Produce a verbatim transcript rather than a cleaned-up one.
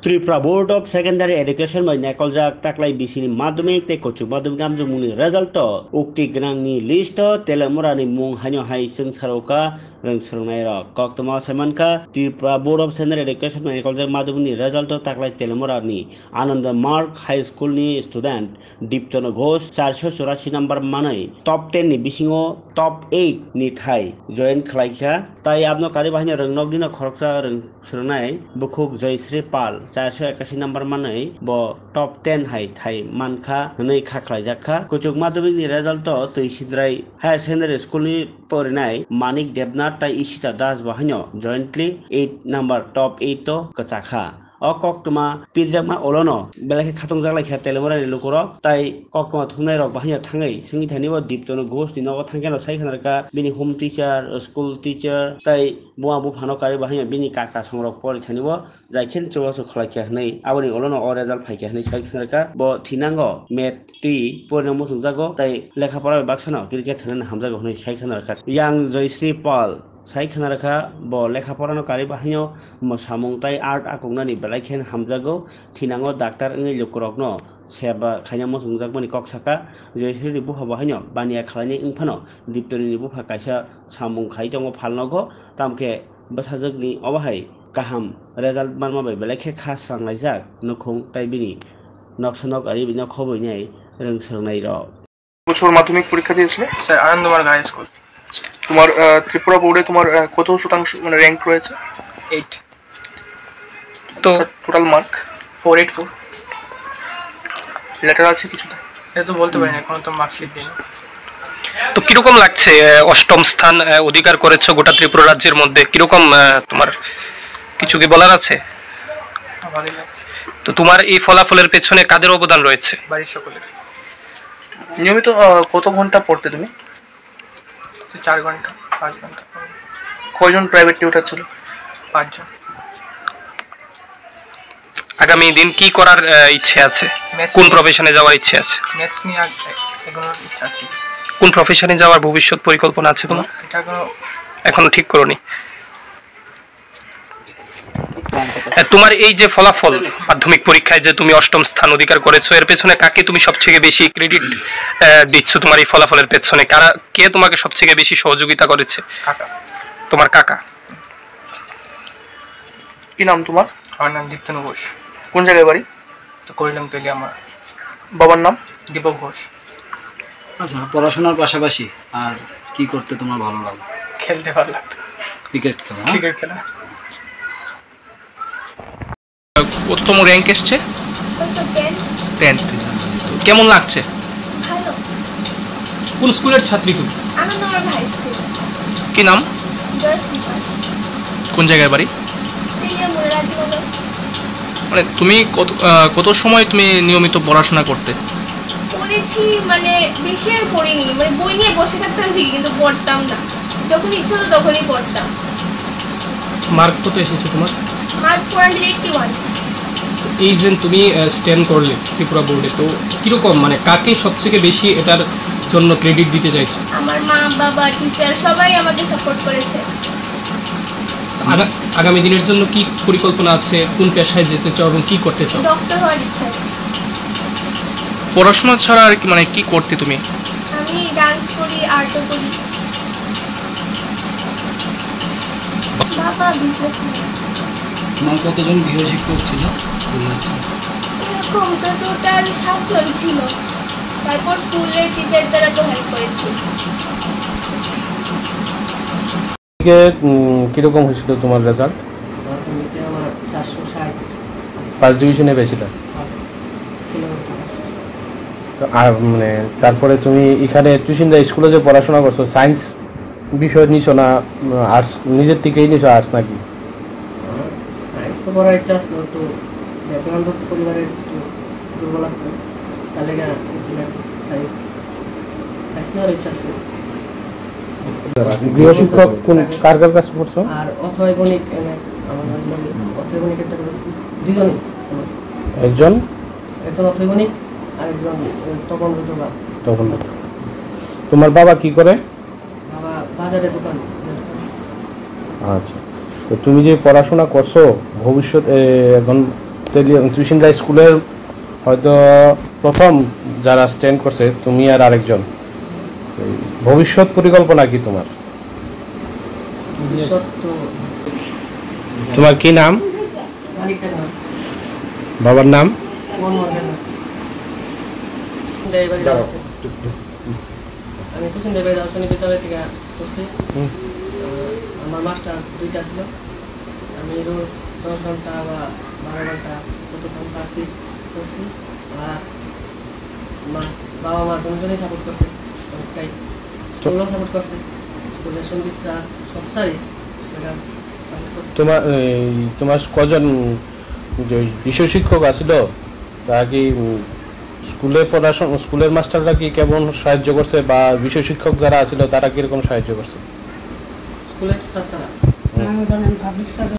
Tripura Board of Secondary Education bai naikoljak taklai bisini madhyamik tei kuchuk madhyamik amjokmungni result o ukti gwnangni list o Telemurani mung haino hai chwngsarokha rwng swrwngnairok. Koktwma saimankha, Tripura Board of Secondary Education bai naikoljak madhyamikni result o taklai Telemurani Ananda Mark High School ni student Diptono Ghosh charso churasi number manwi top ten ni bisingo top eight ni thai join khlaikha. Tai abno karwi bahaino rwng noknino khoroksa rwng swrwngnai bukhuk Joyshri Pal charso ekasi number manwi bo top ten hai thai mankha hwnwi kha khlaijakha. Kuchuk madhyamikni result o twi Sidrai Higher Secondary School ni porinai Manik Debnath tai Ishita Das bahaino jointly eight number top eight o kwchakha. O koktwma pirjakma olono belai khe khatungjak lai kha Telemurani lukurok, tai koktwma thumnairok bahaino thangwi swngwi thani bo Diptono Ghosh ni nogo thangkheno sai khna rwkha bini home teacher, school teacher tai buma buphano karwi bahaino bini kaka songrok pori thani bo jai khe chubachu khlai kha hwnwi aboni olono o result phai kha hwnwi sai khna rwkha. Bo thinango math twi porina muchungjago tai lekha pora bai baksano cricket thwngna hamjago hwnwi sai khna rwkha. Yang Joyshri Pal sai khna rwkha, bo lekha porano karwi bahaino mwsamung tai art akoknani belai khe hamjago. Thinango doctor wngwi lukurokno seba khaina muchungjakmani kok sakha. Joyshrini bupha bahaino baniya khlainai wngphano Diptonini bupha kaisa samung khai tongo phalnogo, tamkhe bwsajwkni obo hai kaham result manma bai belai khe kha swranglaijak nukhung tai bini noksa nok ari bini khoboi nai rwng swrwngnairok. বছর মাধ্যমিক পরীক্ষা দিয়েছিলে? স্যার, Ananda Marga high school. তোমার, আহ, ত্রিপুরা বোর্ডে তোমার, আহ, কত শতাংশ, মানে, র্যাঙ্ক রয়েছে? এইট। তো total mark? Four eight four. Letter আছে কিছু? এটা তো বলতে পারি না, এখনো তো মার্কশিট দিইনি। তো কিরকম লাগছে, আহ, অষ্টম স্থান, আহ, অধিকার করেছো গোটা ত্রিপুরা রাজ্যের মধ্যে? কিরকম, আহ, তোমার কিছু কি বলার আছে? ভালোই লাগছে। তো তোমার এই ফলাফলের পেছনে কাদের অবদান রয়েছে? বাড়ির সকলের। নিয়মিত, আহ, কত ঘন্টা পড়তে তুমি? তো চার ঘন্টা, পাঁচ ঘন্টা। কয়জন প্রাইভেট টিউটর ছিল? পাঁচজন। আগামী দিন কি করার, আহ, ইচ্ছে আছে? ম্যাথস কোন নিয়ে। প্রফেশনে যাওয়ার ইচ্ছে আছে? ম্যাথস নিয়ে আগ-, এগোনোর ইচ্ছা আছে। কোন প্রফেশনে যাওয়ার ভবিষ্যৎ পরিকল্পনা আছে তোমার? এটা এখনো এখনো ঠিক করোনি। আহ, তোমার এই যে ফলাফল, মাধ্যমিক পরীক্ষায় যে তুমি অষ্টম স্থান অধিকার করেছো, এর পেছনে কাকে তুমি সবথেকে বেশি ক্রেডিট, আহ, দিচ্ছ তোমার এই ফলাফলের পেছনে? কারা, কে তোমাকে সবথেকে বেশি সহযোগিতা করেছে? কাকা। তোমার কাকা। কি নাম তোমার? আমার নাম দীপ্তনু ঘোষ। কোন জায়গায় বাড়ি? তো করিলাম পেলে আমার। বাবার নাম? দীপক ঘোষ। আচ্ছা, পড়াশোনার পাশাপাশি আর কি করতে তোমার ভালো লাগে? খেলতে ভালো লাগতো। ক্রিকেট খেলা, হ্যাঁ? ক্রিকেট খেলা। কততম র্যাঙ্ক এসছে? ওই তো টেন্থ। টেন্থ। কেমন লাগছে? ভালো। কোন স্কুলের ছাত্রী তুমি? Anandamarg high school. কি নাম? জয়শ্রী পাল। কোন জায়গায় বাড়ি? তেলিয়ামুড়া, রাজনগর। মানে, তুমি কত, আহ, কত সময় তুমি নিয়মিত পড়াশোনা করতে? পড়েছি, মানে, বেশি আর পড়িনি, মানে, বই নিয়ে বসে থাকতাম ঠিকই, কিন্তু পড়তাম না। যখন ইচ্ছা হতো তখনই পড়তাম। মার্ক কত এসেছে তোমার? Mark four hundred eighty one. তো এই যে তুমি, আহ, স্ট্যান্ড করলে ত্রিপুরা বোর্ডে, তো কিরকম, মানে, কাকে সবথেকে বেশি এটার জন্য ক্রেডিট দিতে চাইছো? আমার মা, বাবা, টিচার সবাই আমাকে সাপোর্ট করেছে। আগা-, আগামী দিনের জন্য কি পরিকল্পনা আছে? কোন পেশায় যেতে চাও এবং কি করতে চাও? ডক্টর হওয়ার ইচ্ছা আছে। পড়াশোনা ছাড়া আর কি, মানে, কি করতে তুমি? আমি ডান্স করি, আর্টও করি। বাবা বিজনেসম্যান। তোমার কতজন গৃহশিক্ষক ছিল স্কুলে? আচ্ছা। এরকম তো টোটাল সাতজন ছিল। তারপর স্কুলের টিচার তারা তো হেল্প করেছে। মাধ্যমিকে, উম, কিরকম হয়েছিল তোমার রেজাল্ট? মাধ্যমিকে আমার চারশো ষাট। ফার্স্ট ডিভিশনে পেয়েছিলে? হ্যাঁ। স্কুলে ভর্তি। তো আর, মানে, তারপরে তুমি এখানে টিউশন স্কুলে যে পড়াশোনা করছো, সায়েন্স বিষয় নিছো না, উম, আর্টস, নিজের থেকেই নিছো আর্টস নাকি? আমার সায়েন্স তো পড়ার ইচ্ছা ছিল, একটু ব্যাকগ্রাউন্ড পরিবারের একটু দুর্বল আছে, তার লেগে নিয়েছিলাম সায়েন্স। সায়েন্স নেওয়ার ইচ্ছা ছিল। গৃহশিক্ষক কোন, কার কার কাছে পড়ছো? আর অথয় বণিক, এম এ, আমার নাম অথয় বণিক একটা করেছি। দুজনই। একজন? একজন অথয় বণিক আর একজন, ওই, তপন রুদ্র বা। তপন রুদ্র। তোমার বাবা কি করে? বাবা বাজারে দোকান। আচ্ছা, তো তুমি যে পড়াশোনা করছো, ভবিষ্যতে এখন তুই সিমলা স্কুলের হয়তো প্রথম যারা স্ট্যান্ড করছে তুমি আর আরেকজন। তো ভবিষ্যৎ পরিকল্পনা কি তোমার? ভবিষ্যৎ তো তোমার কি নাম? অনেকটা নাম। বাবার নাম? মন মধ্যে না। আমি তো সিন্দাবাড়ি দার্শনিক বিদ্যালয় থেকে করছি। হুম। আহ, আমার মাস্টার দুইটা ছিল। আমি রোজ দশ ঘন্টা বা বারো ঘন্টা যতক্ষণ পারছি করছি। আর মা, বাবা মা দুজনেই সাপোর্ট করছে অনেকটাই। স্কুলও সাপোর্ট করছে। স্কুলে সঞ্জিত স্যার, সব স্যারই ম্যাডাম সাপোর্ট করছে। তোমার, এই, তোমার কজন যে বিষয় শিক্ষক আছিল, তারা কি, উম, স্কুলে পড়াশোনা, স্কুলের মাস্টাররা কি কেমন সাহায্য করছে বা বিষয় শিক্ষক যারা আছিল তারা কিরকম সাহায্য করছে? স্কুলের ছাত্ররা। হুম। আমি ধরেন পাবলিক স্যার